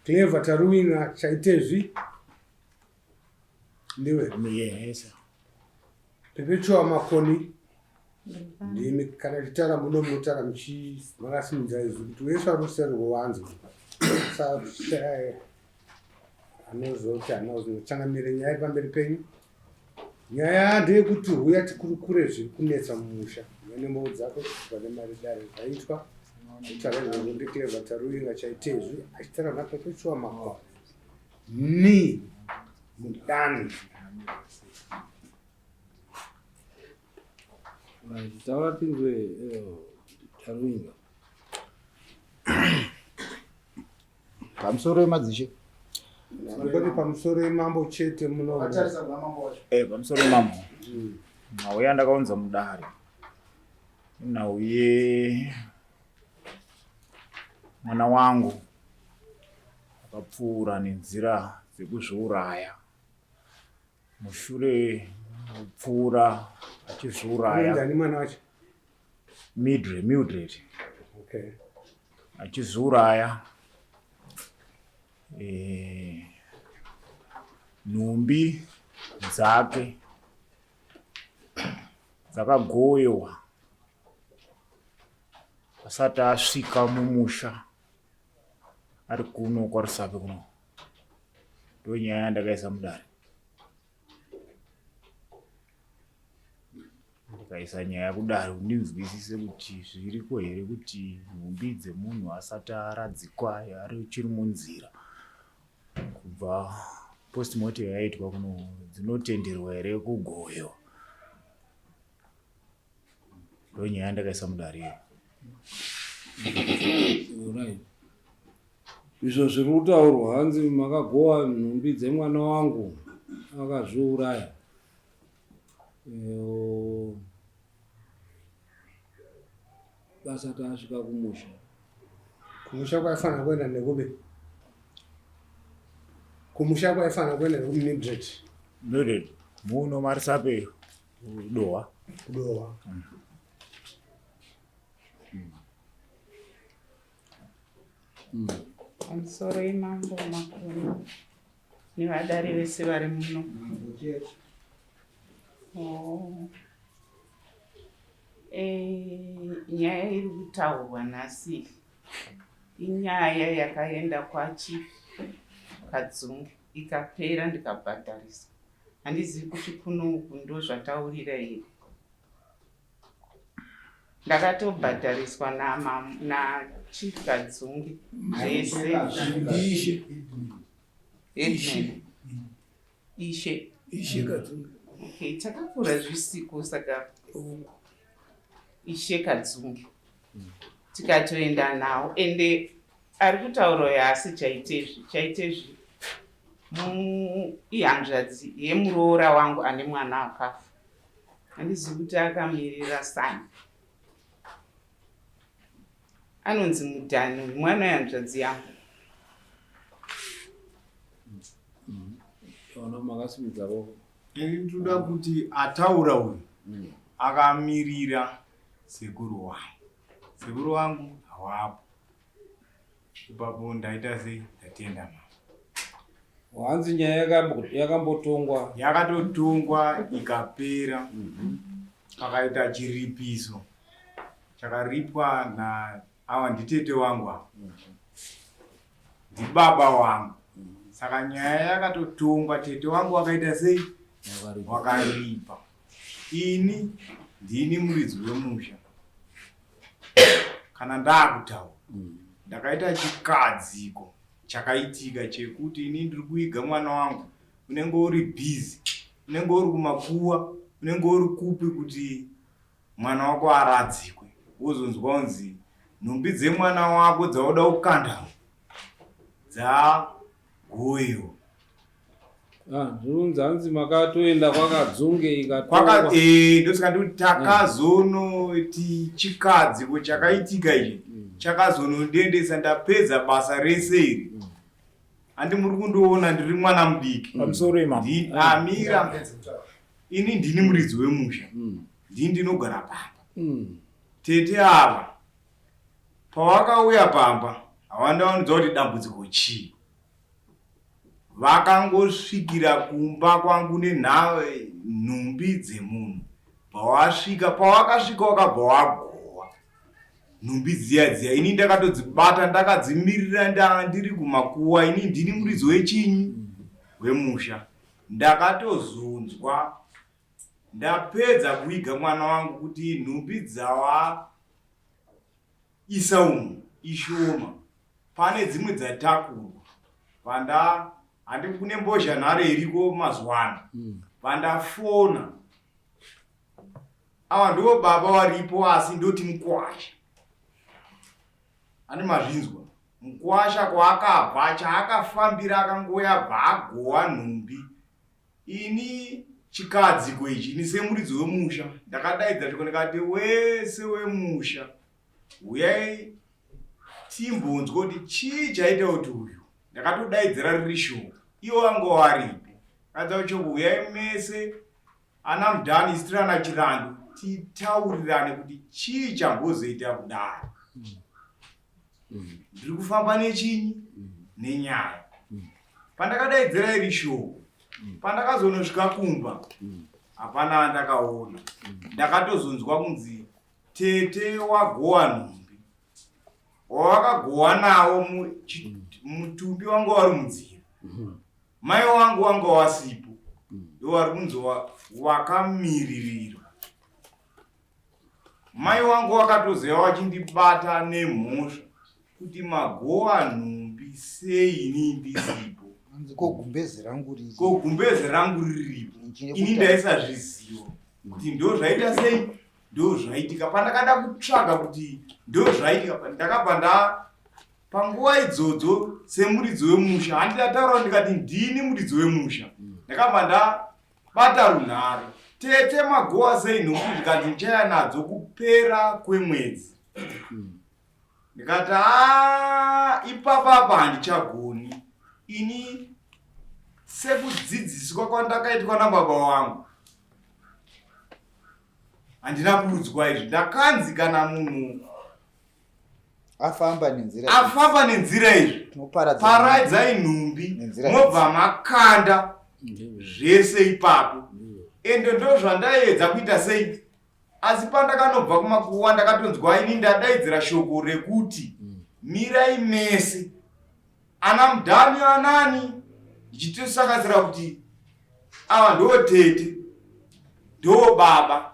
Clever Taruwinga Chaitezvi ndiwe. Yes. Perpetua Makoni ndimi kana tichitaura muno munotaura muchi makasimudza izwi kuti wese ari kuseri rwovanzwa anozoti anozochangamire nyaya iri pamberi penyu. Nyaya ndeyekuti huya tikurukure zviri kunetsa mumusha. Nemboo dzako pane mari dare zvaitwa. Kutaura izvozvo ndiClever Taruvinga Chaitezvi achitaura naPerpetua Makoni. Ni mudani. Right, taura tinzwe eh, Taruvinga. Pamusoro wemadzishe. Ndingoti pamusoro yemambo chete muno. Eh, pamusoro yemambo. Nhau yandakaunza mudare. Nhau ye mwana wangu akapfuura nenzira dzekuzviuraya. Mushure mekupfuura achizviuraya. Ndani mwana wacho? Mildred, Mildred. Okay. Achizviuraya eh, nhumbi dzake dzakagoyewa asati asvika mumusha ari kuno kwaRusape kuno ndonyaya yandakaisa mudare. Ndikaisa nyaya kudare ndinzwisise kuti zviriko here kuti nhumbi dzemunhu asati aradzikwa ari chiri munzira kubva postmortem yaitwa kuno dzinotenderwa here kugoyewa. Ndonyaya yandakaisa mudare iyo. Alright. Izvo zviri kutaurwa hanzi makagowa nhumbi dzemwana wangu akazviuraya. Asati asvika kumusha. Kumusha kwaifanira kuenda nekupi? Kumusha kwaifanira kuenda nekuMildred. Mildred, muno maRusape Kudowa. Kudowa. Pamusoro imambo makuru nevadare vese vari muno. Oh. Eh, nyaya iri kutaurwa nhasi inyaya yakaenda kwaChief Kadzunge ikapera ndikabhadhariswa. Handizivi kuti kuno uku ndozvataurira here. Ndakatobhadhariswa naChief Kadzunge zvese. Ishe. Headman. Ishe. Ishe Kadzunge. Okay, takakura zvisiko saka Ishe Kadzunge. Tikatoenda nawo ende ari kutaura uyo haasi Chaitezvi. Chaitezvi ihanzvadzi yemuroora wangu ane mwana akafa. Handizivi kuti akamirira sani. Anonzi Mudhani uyu mwana wehanzvadzi yangu. Ona makasimudza voko. Ini ndoda kuti ataura uyu akamirira sekuru wangu. Sekuru wangu hawapo. Ipapo ndaita sei? Ndatenda mama. Hanzi nyaya yakambotongwa. Yakatotongwa ikapera. Pakaita chiripiso chakaripwa na awa nditete wangu awa. Ndibaba wangu. Saka nyaya yakatotongwa tete wangu wakaita sei? Wakaripa. Ini ndini muridzi wemusha. Kana ndakutaura ndakaita chikadziko chakaitika chekuti ini ndiri kuiga mwana wangu unenge uri busy unenge uri kumakuwa unenge uri kupi kuti mwana wako aradzikwe wozonzwa kunzi nhumbi dzemwana wako dzauda kukanda dzagoiwa. Ah, zvinonzi hanzi makatoenda kwakadzunge ikatongwa. Eh, ndosaka ndikuti takazonoti chikadziko chakaitika ichi chakazonodendesa ndapedza basa rese iri. Handi muri kundiona ndiri mwana mudiki. Pamusoro imambo. Amira. Ini ndini muridzi wemusha. Ndini ndinogara pamba. Tete ava pavakauya pamba havandawanidza kuti dambudziko chii. Vakangosvikira kumba kwangu nenhumbi dzemunhu. Pawasvika, pawakasvika wakabva wagowa nhumbi dziya dziya. Ini ndakatodzibata ndakadzimirira ndanga ndiri kumakuwa. Ini ndini muridzi wechinyi wemusha. Ndakatozonzwa ndapedza kuviga mwana wangu kuti nhumbi dzawa isa umu ishoma pane dzimwe dzatakurwa panda handi kune mbozha nhare iriko mazuva ano mm. pandafona awa ndiwo baba waripo asi ndoti mukwasha ane mazvinzwa mukwasha kwaakabva chaakafambira akangoya bva agowa nhumbi Ini chikadziko ichi ini semuridzi wemusha ndakadaidza shoko ndikati wese wemusha huyai timbonzwa kuti chii chaita kuti uyu ndakatodaidzira riri shoko iwo vanga waripo kadza kuti shoko huyai mese ana mudhani isitiri ana chirandu titaurirane kuti chii chambozoita kudaro ndiri kufamba nechinyi nenyaya pandakadaidzira iri shoko pandakazonosvika kumba hapana andakaona ndakatozonzwa kunzi tete wagowa nhumbi wawakagowa nawo mutumbi wanga wari munzira mai wangu wanga wasipo ndo wari kunzi wakamiririrwa Mai wangu wakatoziva wachindibata nemhosva kuti magowa nhumbi sei ini ndisipo. Ko gumbeze rangu riri. Ko gumbeze rangu riripo. Ini ndaisazviziva kuti ndo zvaita sei ndo zvaitika pandakada kutsvaga kuti ndo zvaitika ndakabva nda panguva idzodzo semuridzi wemusha handidataura ndikati ndini muridzi wemusha ndakabva nda Bata runhare. Tete magowa sei nhumbi zvikanzi ndichaya nadzo kupera kwemwedzi. Ndikati haa ipapa apa handichagoni. Ini sekudzidziswa kwandakaitwa nababa wangu handina kuudzwa izvi ndakanzi kana munhu afamba nenzira afamba nenzira izvi paradzai nhumbi mobva makanda zvese ipapo ende ndo zvandaiedza kuita sei asi pandakanobva kumakuwa ndakatonzwa ini ndadaidzira shoko rekuti mm. mirai mese ana mudhani anani ndichitosakasira kuti ava ndo tete ndo baba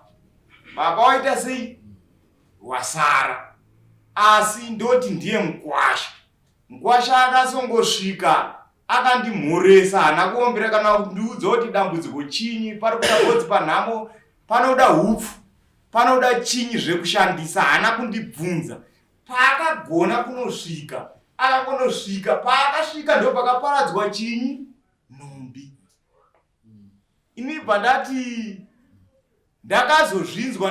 baba waita sei wasara asi ndoti ndiye mukwasha mukwasha akasongosvika akandimhoresa haana kuombera kana kundiudza kuti dambudziko chinyi pari kuda godzi panhamo panoda hupfu panoda chinyi zvekushandisa haana kundibvunza paakagona kunosvika akangonosvika paakasvika ndo pakaparadzwa chinyi nhumbi ini bva ndati ndakazozvinzwa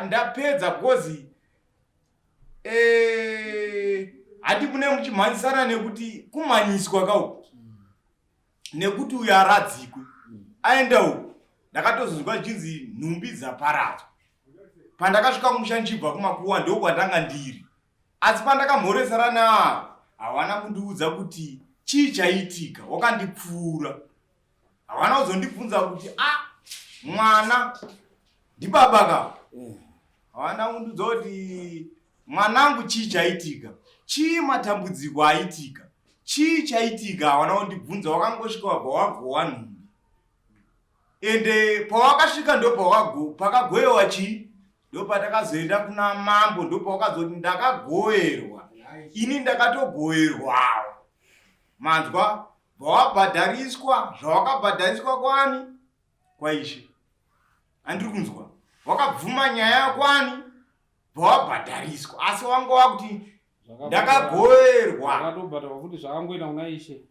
ndapedza because eh, hati kune muchimhanyisana nekuti kumhanyiswa kauku nekuti uyo aradzikwe aenda uku ndakatozonzwa zvichinzi nhumbi dzaparadzwa pandakasvika kumusha ndichibva kumakuwa ndokwandanga ndiri asi pandakamhoresana navo hawana kundiudza kuti chii chaitika wakandipfuura havana kuzondibvunza kuti a ah, mwana ndibaba ka mm. havana kundiudza kuti mwanangu chii chaitika chii matambudziko aitika chii chaitika havana kundibvunza wakangosvika wabva wagowa nhumbi ende pawakasvika ndopakagoyewa chii ndopatakazoenda kuna mambo ndopawakazoti ndakagoerwa ini ndakatogoerwawo manzwa bvawabhadhariswa zvawakabhadhariswa kwani kwaishe andiri kunzwa wakabvuma nyaya yakwani bvawabhadhariswa asi wanga wakuti ndakagoerwa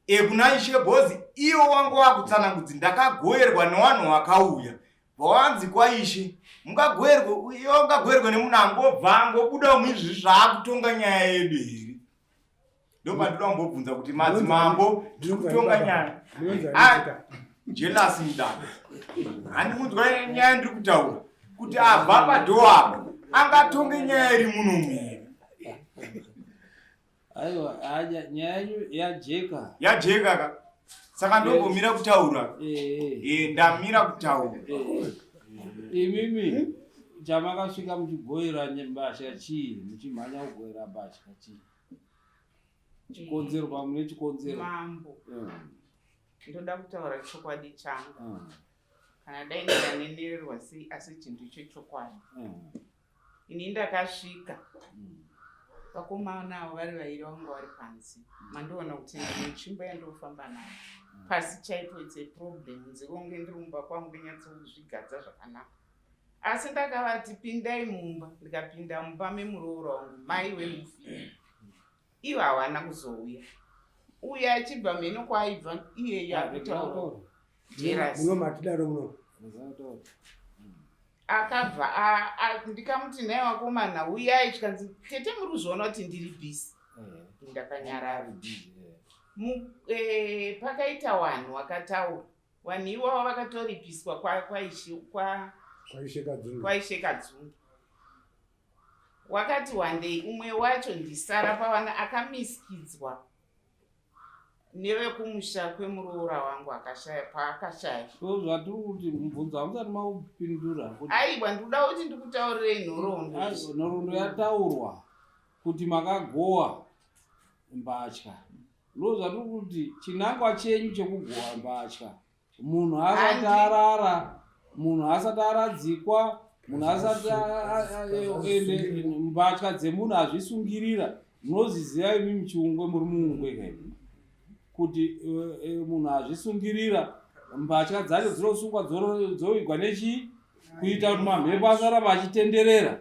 e kuna ishe bhozi iwo wanga wakutsanangudzi ndakagoerwa newanhu wakauya bvawanzi kwaishe mungagoerwe iwe ungagoerwe nemunhu angobva angobuda muizvi zvaakutonga nyaya yedu here ndopandinoda kumbobvunza kuti madzimambo ndiri kutonga nyaya jelasi mudada handi kunzwa nyaya ndiri kutaura kuti abva padhoo apa angatonge nyaya iri muno muhere aiwa nyaya yenyu yajeka yajeka ka Saka ndombomira kutaura. Eh, ndamira kutaura. Imimi chamakasvika muchigoera mbatya chii? Muchimhanya kugoera mbatya chii? Chikonzero pamune chikonzero. Mambo. Ndoda kutaura chokwadi changu. Kana dai ndikanenererwa sei asi chinhu chechokwadi. Ini ndakasvika vakomana avo vari vairi vanga vari panze mandiona kuti ndine tsvimbo yandinofamba nayo pasi chaipo its a problem nzironge ndiri mumba kwangu ndinyatsokuzvigadza zvakanaka asi ndakavati pindai mumba ndikapinda mumba memuroora wangu mai wemufi ivo hawana kuzouya uye achibva mheno kwaaibva iyeyo akutaura jerasi Muno matidaro muno. Akabva ndikamuti nhai vakomana huyai zvikanzi tete muri kuzviona kuti ndiri busy. Ndakanyarara. Pakaita vanhu vakataura vanhu ivavo vakatoripiswa kwaIshe Kadzunge. Wakati wandei umwe wacho ndisara pavana akamisikidzwa nevekumusha kwemuroora wangu akashaya paakashaya. So zvatiri kuti mubvunzo hamusati maupindura. Aiwa ndikuda kuti ndikutaurirei nhoroondo. Nhoroondo yataurwa kuti makagowa mbatya. Ndo zvatiri kuti chinangwa chenyu chekugowa mbatya munhu asati arara, munhu asati aradzikwa, munhu asati ende mbatya dzemunhu azvisungirira. Munozviziva imi muchiungwe muri muungwe kaimi kuti munhu azvisungirira mbatya dzacho dzinosungwa dzovigwa nechii kuita kuti mamhepo asaramba achitenderera.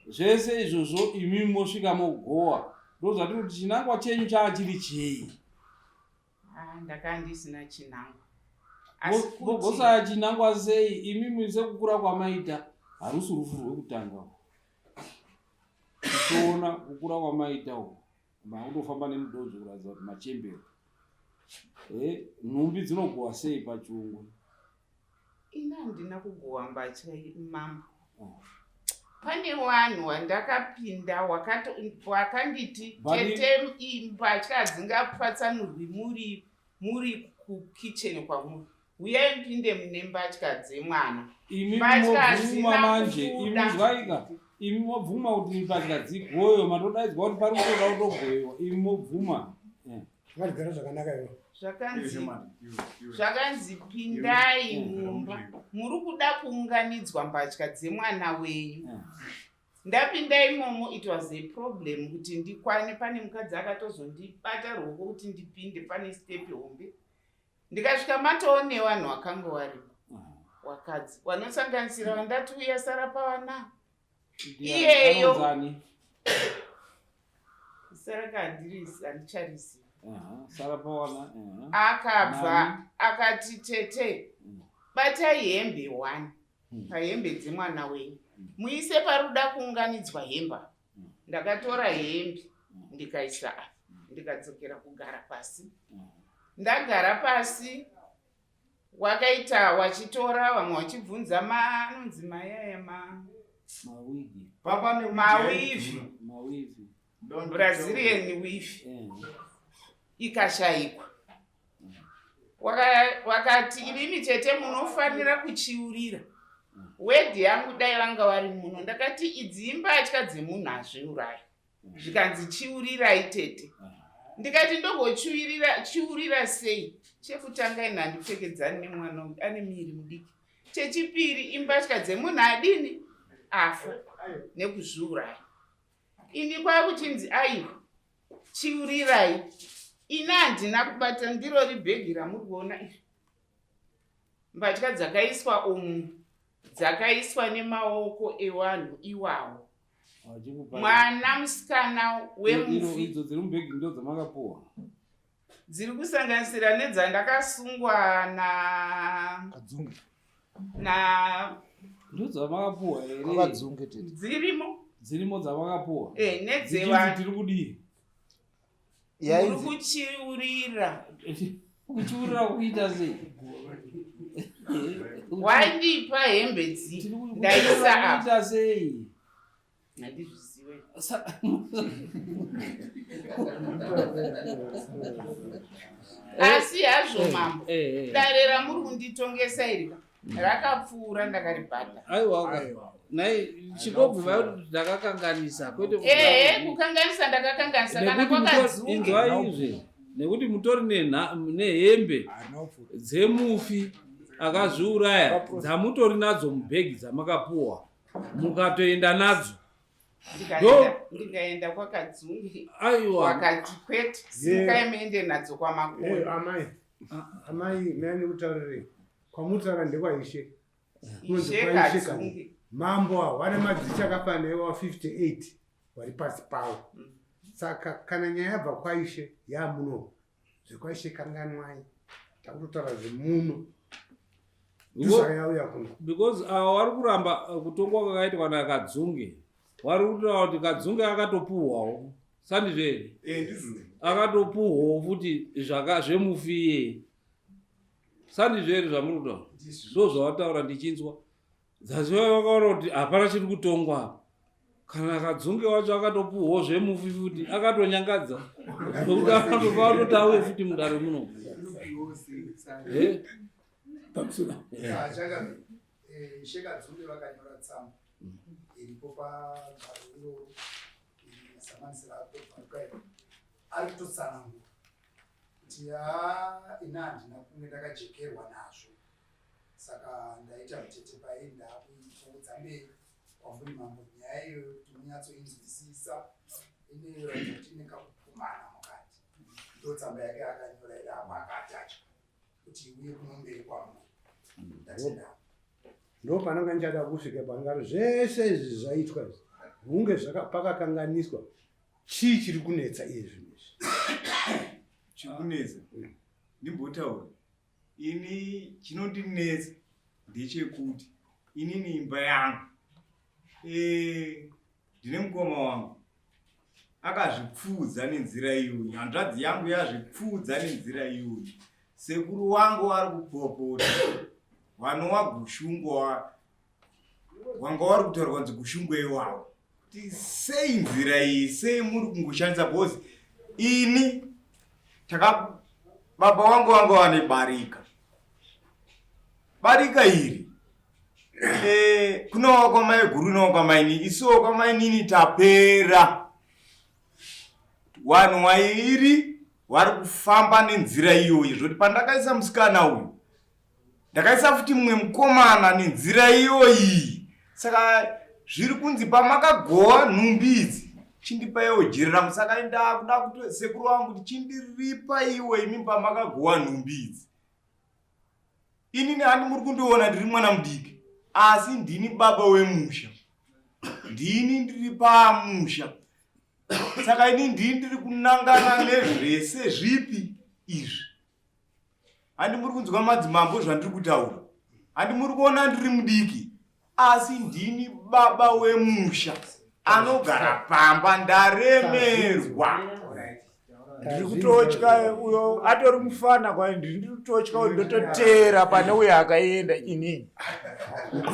Zvese izvozvo imi mosvika mogowa. Ndozvatiri kuti chinangwa chenyu chaachiri chei? Ndakanga ndisina chinangwa. Mogosaya chinangwa sei imimi sekukura kwamaita harusi rufu rwekutanga. Kutoona kukura kwamaita uku makutofamba nemudodzo kuratidza kuti machembera. Nhumbi dzinogowa sei pachiungwe? Ini handina kugowa mbatya mambo. Pane vanhu vandakapinda wakanditi tete mbatya hadzingapatsanurwi muri kukitchen kwamuri. Uyai mupinde mune mbatya dzemwana. Imi mobvuma manje, imi zvaika. Imi mobvuma kuti mbatya dzigoyo, matodaidzwa kuti pari kutoda kutogoyiwa. Imi mobvuma. Vakagara zvakanaka ivo. Zvakanzi pindai mumba. Muri kuda kuunganidzwa mbatya dzemwana wenyu. Ndapinda imomo it was a problem kuti ndikwane. Pane mukadzi akatozondibata ruoko kuti ndipinde pane step hombe. Ndikasvika matoone vanhu vakanga varimo. Wakadzi vanosanganisira vandati uya sara pavana. Iyeyo. Sara kandirisi handicharisi. Sara pawana. Akabva akati tete batai hembe 1 pahembe dzemwana wenyu. Muise paruda kuunganidzwa hemba. Ndakatora hembe ndikaisa apa ndikadzokera kugara pasi. Ndagara pasi wakaita wachitora vamwe vachibvunza anonzi mayaya mawivhi. Brazilian weave ikashayikwa. Wakati imimi tete munofanira kuchiurira. Wedhi yangu dai vanga vari muno ndakati idzi imbatya dzemunhu azviuraya. Zvikanzi chiurirai tete. Ndikati ndogochiurira sei? Chekutanga ini handipfekedzani nemwana uyu ane muviri mudiki. Chechipiri imbatya dzemunhu adini afa nekuzviuraya. Ini kwakuchinzi aiwa chiurirai. Ini handina kubata ndirori bhegi ramuri kuona iri. Mbatya dzakaiswa umu dzakaiswa nemaoko evanhu iwawo. Mwana musikana wemufi. Idzo dziri mubhegi ndo dzamakapuwa. Dziri kusanganisira nedzandakasungwa na Kadzunge. Na ndo dzamakapuwa here? Kadzunge tete. Dzirimo. Dzirimo dzamakapuwa. Nedzevanhu. Tiri kudii? Muri kuchiurira. Kuchiurira kuita sei? Wandipa hembe dzi. Ndaisa apa. Kuita sei? Handizvizive. Asi hazvo mambo, dare ramuri kunditongesa iri ka rakapfuura ndakaribhadhara. Aiwa, nai chingobvuma kuti ndakakanganisa kwete. Ehe, kukanganisa ndakakanganisa kana kwakadzunge. Inzwai izve, nekuti mutori nehembe dzemufi akazviuraya dzamutori nadzo mubhegi dzamakapuwa mukatoenda nadzo. Ndikaenda kwakadzunge. Aiwa. Wakati kwete, simukai muende nadzo kwamakore. Amai, amai, miyani kutaurirei kwamutaura ndekwaishe. Ishe Kadzunge. Mambo awo vane madzishe akafanana iwawo 58 vari pasi pawo. Saka kana nyaya yabva kwaishe yamuno, zvekwaishe kanganwai, takutotaura zvemuno. Ndosaka yauya kuno. Because avo vari kuramba kutongwa kwakaitwa naKadzunge, vari kutaura kuti Kadzunge akatopuhwawo, sandizvo here? Ndizvo. Akatopuhwawo futi zvemufi iyeye, sandizvo here zvamuri kutaura? Ndo zvavataura ndichinzwa. Dzasiwa vakaona kuti hapana chiri kutongwa apa. Kana Kadzunge wacho akatopuhwawo zvemufi futi, akatonyangadza nokuti akatopa atoti auye futi mudare muno. Ishe Kadzunge vakanyora tsamba iripo pagwaro iroro, samanisi rako ari kutotsanangura kuti ina handina kunge ndakajekerwa nazvo, saka ndaita mutete pairi ndakuipfuudza mberi kwamuri mambo nyaya iyoyo kuti munyatsoinzwisisa, inoratidza kuti ine kakupumana mukati. Ndo tsamba yake akanyora iri apo akatacha kuti iuye kuno mberi kwamuri. Ndatenda. Ndo pananga ndichada kusvika pangaro zvese izvi zvaitwa izvi hunge pakakanganiswa. Chii chiri kunetsa izvi zvinhu izvi? Chiri kunetsa ndimbotaura ini, chinondinetsa ndechekuti inini imba yangu ndine mukoma wangu akazvipfuudza nenzira iyoyi, hanzvadzi yangu yazvipfuudza nenzira iyoyi, sekuru wangu vari kupopota vanowa Gushungwa wanga wari kutaurwa kunzi Gushungwa iwawo, kuti sei nzira iyi, sei muri kungoshandisa? Because ini taka baba wangu vanga vane barika, barika iri kunowa kwamai guru nowa kwamainini, isuwo kwamainini tapera vanhu wairi vari kufamba nenzira iyoyi, zvoti pandakaisa musikana uyu ndakaisa futi mumwe mukomana nenzira iyoyi. Saka zviri kunzi pamakagowa nhumbi idzi chindipaiwo jeri rangu. Saka ndakuda kuti sekuru wangu kuti chindiripa iwe imi pamakagowa nhumbi idzi. Inini handi muri kundiona ndiri mwana mudiki, asi ndini baba wemusha, ndini ndiri pamusha. Saka ini ndini ndiri kunangana nezvese zvipi izvi. Handi muri kunzwa madzimambo zvandiri kutaura? Handi muri kuona ndiri mudiki, asi ndini baba wemusha anogara pamba, ndaremerwa. Ndiri kutotya, uyo atori mufana kwai, ndiri kutotya kuti ndototeera pane uyo akaenda. Inini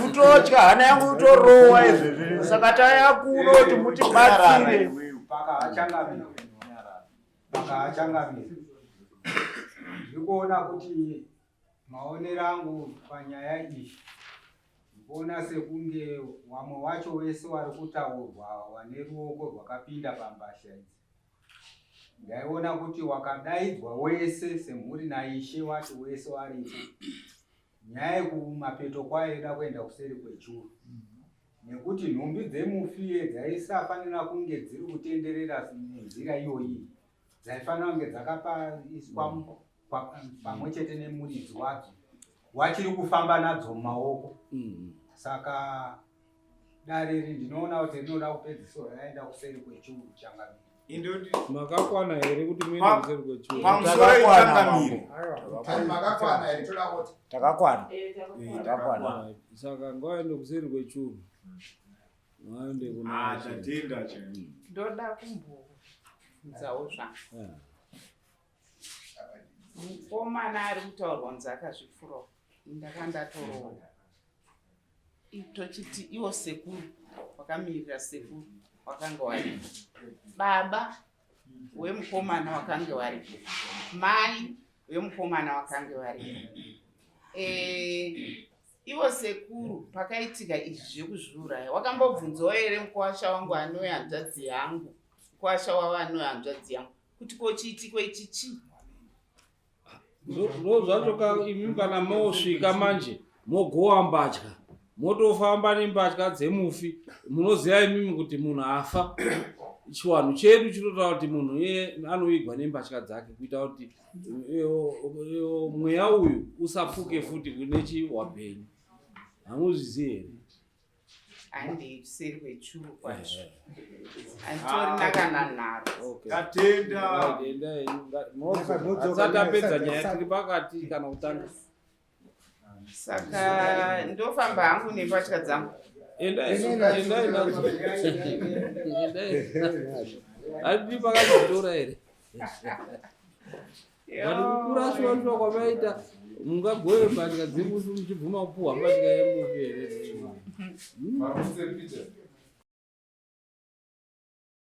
kutotya, hana yangu kutorowa izvezvi. Saka taya kuno kuti mutibatsire. Pakachangamira, ndiri kuona kuti maonero angu panyaya iyi, ndikuona sekunge vamwe wacho wese wari kutaurwa wane ruoko rwakapinda pambasha idzi. Ndaiona kuti wakadaidzwa wese semhuri naishe wacho wese waripo, nyaya yekumapeto kwayo ida kuenda kuseri kwechuru, nekuti nhumbi dzemufi dzaisafanira kunge dziri kutenderera nenzira iyoyi, dzaifanira kunge dzakapaiswa pamwe chete nemuridzi wadzo wachiri kufamba nadzo mumaoko. Saka dare iri ndinoona kuti rinoda kupedziswa raenda kuseri kwechuru, changamire. Indoti Makakwana here kuti muende kuseri kwechuru? Pamusoro ichangamire. Makakwana here? Toda kuti Takakwana. Takakwana. Saka ngawaende kuseri kwechuru, vaende kuna Ah, tatenda chani. Ndoda kumbobvunzawo zvangu. Mukomana ari kutaurwa kunzi akazvipfurawo, ndakandatorowa, tochiti iwo sekuru wakamirira sekuru. Wakange waripo. Baba wemukomana wakange waripo. Mai wemukomana wakange waripo. Eh, ivo sekuru pakaitika izvi zvekuzviuraya wakambobvunzawo here mukwasha wangu anouya hanzvadzi yangu mukwasha wavo anouya hanzvadzi yangu kuti ko chiitiko ichi chii Ndo zvacho ka imi kana mosvika manje mogowa mbatya motofamba nembatya dzemufi munoziva imimi kuti munhu afa chiwanhu chedu chinotaura kuti munhu iye anovigwa nembatya dzake kuita kuti mweya uyu usapfuke futi kune chiwapenyu hamuzvizivi here handei kuseri kwechuru kwacho handitorina kana nharo Tatenda. Asati apedza nyaya tiri pakati kana kutanga. Saka ndofamba hangu nembatya dzangu. Endai, endai nadzo. Endai. Handii pakazotora here? But kukura shuwa shuwa kwamaita mungagove mbatya dzemufi muchibvuma kupuhwa mbatya yemufi here?